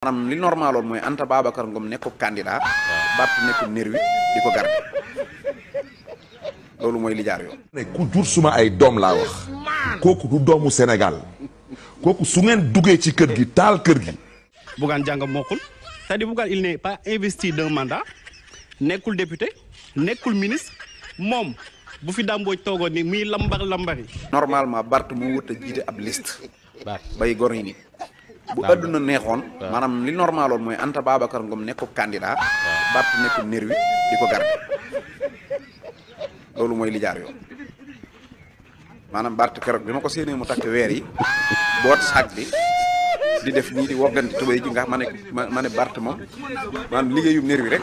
maanaam li normaloon mooy Anta Babacar Ngom nekkub candidat Barth nekkub nervi di ko garder loolu mooy li jaar yoon. ku jur suma ay doom laa wax kooku du doomu Sénégal kooku su ngeen duggee ci kër gi taal kër gi. Bougane jàng mokkul c'est-à-dire Bougane il n'est pas investi d'un mandat nekkul député nekkul ministre moom bu fi dàmbooj toogoon ni muy lambari. normalement Barth moo wut a jiite ab liste. bay gor yi nit bu àdduna neexoon. maanaam li normaloon mooy Anta Babacar Ngom nekkub candidat Barth nekkub nervi di ko garder loolu mooy li jaar yoon maanaam Barth keroog bi ma ko séenee mu takk weer yi boot sac bi di def nii di wogganti tubéy ji nga ma ne Barth moom maanaam liggéeyum nervi rek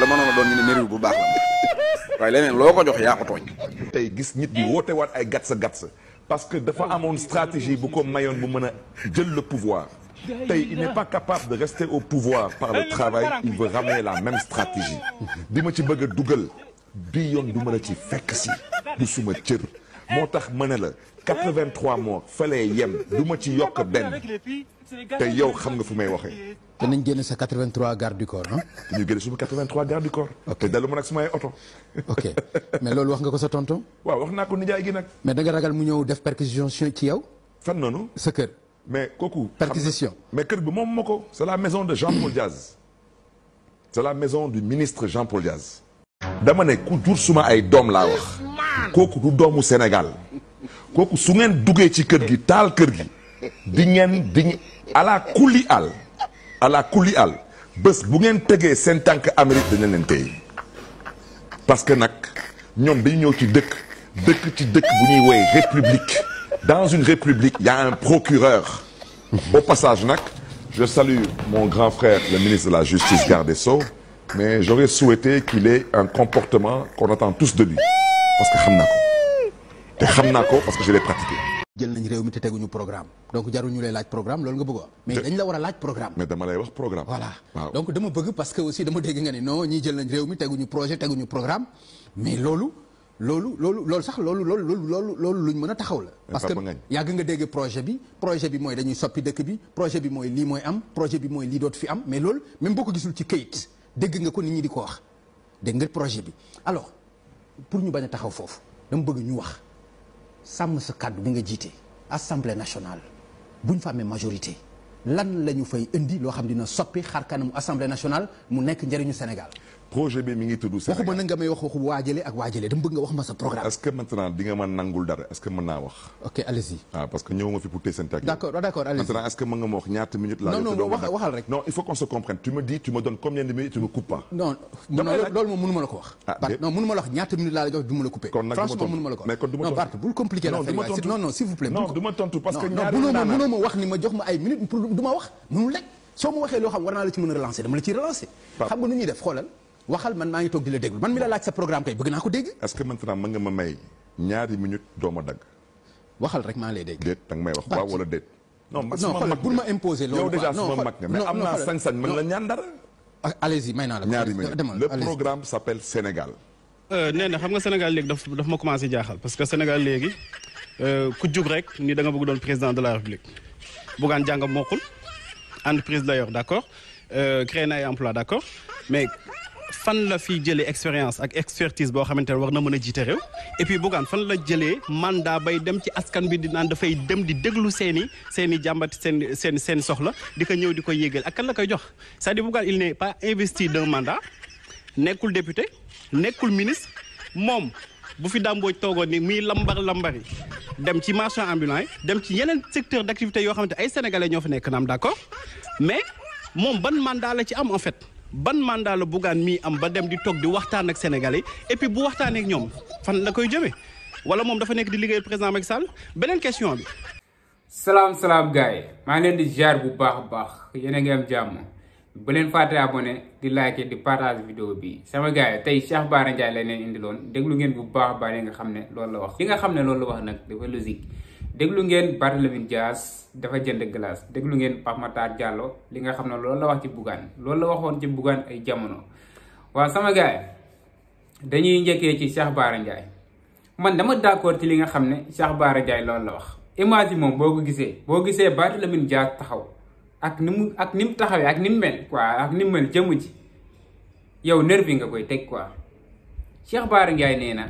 la mënoon a doon ñu ne nervi bu baax la waaye leneen loo ko jox yaa ko tooñ. tey gis nit ñi woote waat ay gatsa parce que dafa amoon stratégie bu ko mayoon bu mën a jël le pouvoir tey il n'est pas capable de rester au pouvoir par le travail il veut ramener la même stratégie bi ma ci bëgg a dugal bii yoon du mën a ci fekk si du suma cër moo tax ma ne la 83 morts falee yem du ma ci yokk benn te yow xam nga fu may waxee. te nañ génne sa 83 garde du corps ah. te ñu génne suma 83 garde du corps. ok te dalu ma nag sumay oto. ok mais loolu wax nga ko sa tonton. waaw wax naa ko nijaay gi nag. mais da nga ragal mu ñëw def perquisition ci yow. fan noonu. sa kër. mais kooku. perquisition mais kër bi moom moo ko. c'est la maison de Jean-Paul Diaz. c'est la maison du ministre Jean-Paul Diaz. dama ne ku jur suma ay doom laa wax. kooku du doomu Sénégal. kooku su ngeen duggee ci kër gi taal kër gi. di ala kulli al bés bu ngeen tegee seen tànk Amérique dañu leen tey parce que nag ñoom dañu ñëw ci dëkk ci dëkk bu ñuy woowee république dans une république il y a un procureur au passage nag je salue mon grand frère le ministre de la justice garde des Sceaux mais j'aurais souhaité qu'il ait un comportement qu'on attend tous de lui parce que xam naa ko parce que je l'ai pratiqué. jël nañ réew mi te teguñu programme donc jarul ñu lay laaj programme loolu nga bëgg a wax mais dañ la war a laaj programme. mais dama lay wax programme. voilà waaw. donc dama bëgg parce que aussi dama dégg nga ne non ñii jël nañ réew mi teguñu projet teguñu programme mais loolu luñ mën a taxaw la. parce que yàgg nga dégg projet bi mooy dañuy soppi dëkk bi projet bi mooy lii mooy am projet bi mooy lii dootu fi am mais loolu même boo ko gisul ci këyit dégg nga ko nit ñi di ko wax dégg nga projet bi alors pour ñu bañ a taxaw foofu dama bëgg ñu wax. sàmm sa kàddu bi nga jiite assemblée nationale buñ fa amee majorité lan la ñu fay indi loo xam dina soppi xar kanamu assemblée nationale mu nekk njëriñu Sénégal. projet bi mi ngi tudd Sénégal waxuma nag nga may wax waxu waajale ak waajale dama bëgg nga wax ma sa programme. est-ce que maintenant di nga ma nangul dara est-ce que mën naa wax. ok allez-y. parce que ñëwuma fi pour tey seen tàgg. d'accord allez-y. maintenant est-ce que mën nga ma wax ñaata minutes. laa non waxal rek. non il faut qu'on se comprenne tu me dis tu me donnes combien de minutes tu me coupes pas. non loolu moom mënuma la ko wax. non mënuma la wax ñaata minutes laa la jox du ma la couper. franchement mënuma la ko wax mais kon du ma tontu. non Barth bul compliquer la affaire non s'il vous plaît. non du ma tontu parce que ñaari mënoo ma wax ni ma jox ma ay minutes pour du ma wax mënul lekk soo ma waxee loo xam war naa la ci mën a relancer dama la ciy relancer. xam nga nu ñuy def xoolal waxal man maa ngi toog di la déglu man mi la laaj sa programme kay bëgg naa ko dégg. est-ce que maintenant mën nga ma may ñaari minutes doo ma dagg. waxal rek maa lay dégg. déet danga may wax waaw wala déet. non xoolal bul ma imposer loolu. yow déjà suma mag nga mais am naa sañ-sañ mën la ñaan dara. allez-y may naa la ñaari minutes le programme s'appelle Sénégal. nee na xam nga Sénégal léegi daf ma commencé jaaxal parce que Sénégal léegi ku jug rek ni da nga bëgg doon président de la République Bougane jàng mokkul entreprise la yor d'accord créé na ay emploi d'accord mais fan la fi jëlee expérience ak expertise boo xamante ne war na mën a jiite réew et puis Bougane fan la jëlee mandat bay dem ci askan bi di naan dafay dem di déglu seen i jàmbati seen soxla di ko ñëw di ko yéegal ak kan la koy jox c'est-à-dire Bougane il n'est pas investi d'un mandat nekkul député nekkul ministre moom bu fi dàmbooj toogoon ni muy lambari dem ci marchand ambulant yi dem ci yeneen secteur d'activité yoo xamante ay sénégalais ñoo fa nekk naam d'accord mais moom ban mandat la ci am en fait ban mandat la Bougane mii am ba dem di toog di waxtaan ak sénégalais et puis bu waxtaanee ak ñoom fan la koy jëmee wala moom dafa nekk di liggéeyal président Macky Sall beneen question bi. salaam gars yi maa ngi leen di jaar bu baax a baax yéen a ngi am jàmm bu leen fàtte abonné di like di partage vidéo bi sama gars yi tey Cheikh Bara Ndiaye lañ leen indiloon déglu ngeen bu baax a baax li nga xam ne loolu la wax. li nga xam ne loolu la wax nag dafa logique déglu ngeen Barthélémy Dias dafa jënd glace déglu ngeen Pape Matar Diallo li nga xam ne loolu la wax ci Bougane loolu la waxoon ci Bougane ay jamono waaw sama gars yi dañuy njëkkee ci Cheikh Bara Ndiaye man dama d'accord ci li nga xam ne Cheikh Bara Ndiaye loolu la wax image yi moom boo gisee Barthélémy Dias taxaw ak ni mu taxawee ak ni mu mel quoi ak ni mu mel jëmm ji yow nervi nga koy teg quoi. Cheikh Bara Ndiaye nee na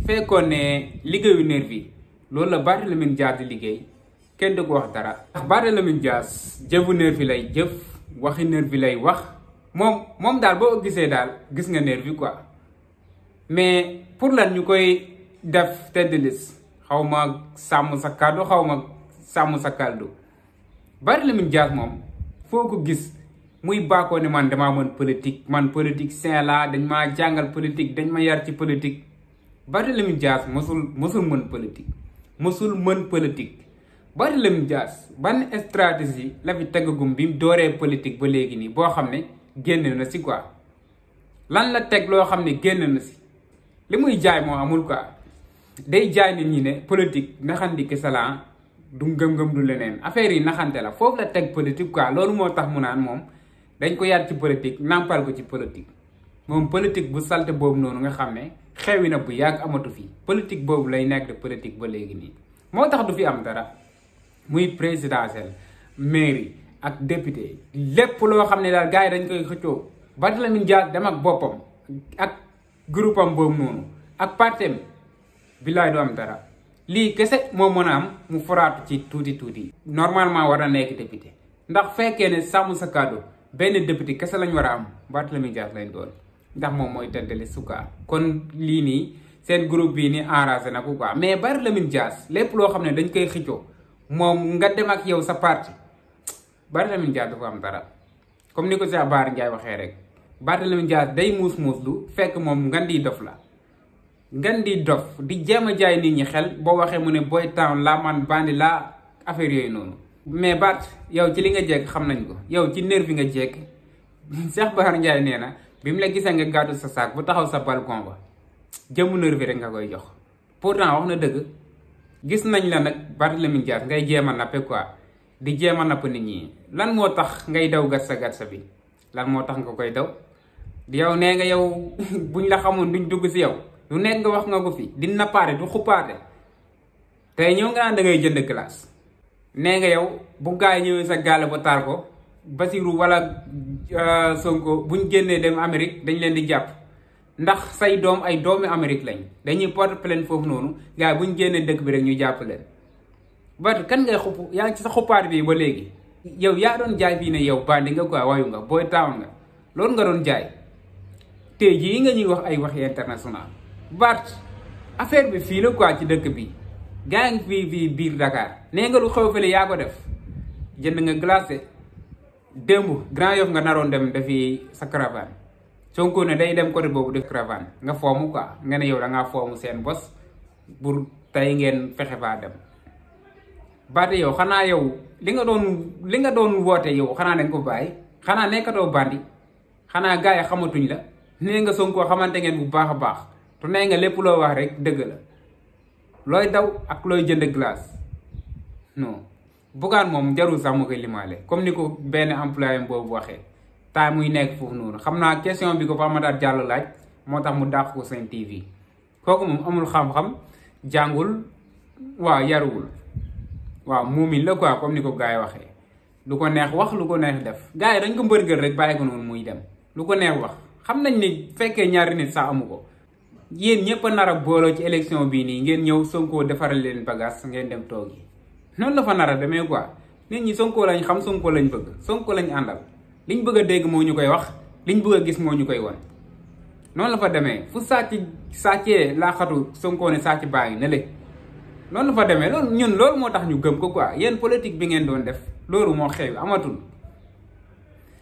fekkoon ne liggéeyu nervi loolu la Barthélémy Dias di liggéey kenn du ko wax dara. ndax Barthélémy Dias jëfu nervi lay jëf waxi nervi lay wax moom daal boo gisee daal gis nga nervi quoi mais pour lan ñu koy def tête de liste xaw ma sàmm sa kàddu xaw ma sàmm sa kàddu. Barthélémy Dias moom foo ko gis muy bàkkoo ne man damaa mën politique man politicien laa dañ maa jàngal politique dañ ma yar ci politique. Barthélémy Dias mosul mën politique mosul mën politique. Barthélémy Dias ban stratégie la fi tegagum bi mu dooree politique ba léegi nii boo xam ne génn na si quoi lan la teg loo xam ne génn na si li muy jaay moo amul quoi day jaay nit ñi ne politique naxandi ki salaan du ngëm-ngëm du leneen affaire yi naxante la foofu la teg politique quoi loolu moo tax mu naan moom dañ ko yar ci politique nampal ko ci politique moom politique bu salte boobu noonu nga xam ne xewi na bu yàgg amatu fi politique boobu lay nekk de politique ba léegi nii moo tax du fi am dara muy présidentielle mairie ak député lépp loo xam ne daal gars yi dañ koy xëccoo Barthélémy Dias dem ak boppam ak groupe am boobu noonu ak partem billaay du am dara lii kese moo mën a am mu foraatu ci tuuti normalement war na nekk député ndax fekkee ne sàmm sa kàddu benn député kese lañ war a am Barthélémy Dias lañ doon ndax moom mooy tëddale suka kon lii nii seen groupe bii nii enragé na ko quoi mais Barthélémy Dias lépp loo xam ne dañ koy xëccoo moom nga dem ak yow sa parti Barthélémy Dias dafa am dara comme ni ko Cheikh Bara Ndiaye waxee rek Barthélémy Dias day muus lu fekk moom ngan di dof la ngan di dof di jéem a jaay nit ñi xel boo waxee mu ne boy town la man bandi la affaire yooyu noonu mais Bart yow ci li nga jekk xam nañ ko yow ci nervi nga jekk Cheikh Bara Ndiaye nee na bi mu la gisee nga gàddu sa saak bu taxaw sa balcon ba jëmu nervi rek nga koy jox pourtant wax na dëgg gis nañ la nag Barthélémy Dias ngay jéem a nappe quoi di jéem a napp nit ñi lan moo tax ngay daw gatsa bi lan moo tax nga koy daw yow nee nga yow buñ la xamoon duñ dugg si yow lu nekk nga wax nga ko fi di nappaate du xuppaate tey ñëw nga naan da ngay jënd glace nee nga yow bu gaay ñëwee sa gaale ba taal ko Basiru wala Sonko buñ génnee dem Amérique dañ leen di jàpp ndax say doom ay doomi Amérique lañ dañuy porte plainte foofu noonu gars yi buñ génnee dëkk bi rek ñu jàpp leen bat kan ngay xupp yaa ngi ci sa xuppaat bi ba léegi yow yaa doon jaay fii ne yow bandi nga quoi wayu nga booy taaw nga loolu nga doon jaay tey jii nga ñuy wax ay waxi international Bart affaire bi fii la quoi ci dëkk bi gaa ngi fii biir Dakar nee nga lu xew fële yaa ko def jënd nga glacé démb Grand Yoff nga naroon dem defi sa caravane Sonko ne day dem côté boobu def caravane nga foomu quoi nga ne yow da ngaa foomu seen bos pour tey ngeen fexe faa dem Bart yow xanaa yow li nga doon woote yow xanaa dañ ko bàyyi xanaa nekkatoo bandi xanaa gars yi xamatuñ la nee nga Sonko xamante ngeen bu baax a baax te nee nga lépp loo wax rek dëgg la looy daw ak looy jënd glace non Bougane moom jarul sax mu koy limaale comme ni ko benn employé boobu waxee temps muy nekk foofu noonu xam naa question bi ko Pape Matar Diallo laaj moo tax mu dàq ko Sen TV kooku moom amul xam-xam jàngul waaw yaruwul waaw muumin la quoi comme ni ko gars yi waxee lu ko neex wax lu ko neex def gars yi dañ ko mbërgël rek bàyyi ko noonu muy dem lu ko neex wax xam nañ ni fekkee ñaari nit sax amu ko yéen ñëpp a nar a booloo ci élection bii nii ngeen ñëw Sonko defaral leen bagage ngeen dem toog yi noonu la fa nar a demee quoi nit ñi Sonko lañ xam Sonko lañ bëgg Sonko lañ àndal liñ bëgg a dégg moo ñu koy wax liñ bëgg a gis moo ñu koy won noonu la fa demee fu sàccee laa xatu Sonko ne sàcc baa ngi ne le noonu la fa demee loolu moo tax ñu gëm ko quoi yéen politique bi ngeen doon def loolu moo xew amatul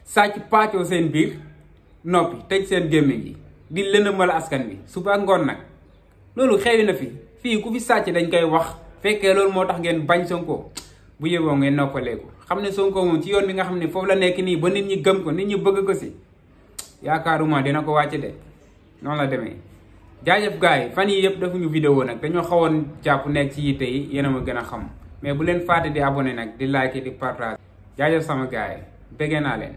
sàcc paccoo seen biir noppi tëj seen gémmiñ gi di lëndëmal askan bi suba ngoon nag loolu xewi na fi fii ku fi sàcc dañ koy wax fekkee loolu moo tax ngeen bañ Sonko bu yeboo ngeen noppaleeku xam ne Sonko moom ci yoon bi nga xam ne foofu la nekk nii ba nit ñi gëm ko nit ñi bëgg ko si yaakaaruma dina ko wàcc de noonu la demee jaajëf gars yi fan yi yëpp defuñu vidéo nag dañoo xawoon jàpp nekk ci yitte yi yéen a ma gën a xam mais bu leen fàtte di abonné nag di like di partage jaajëf sama gars yi bëggee naa leen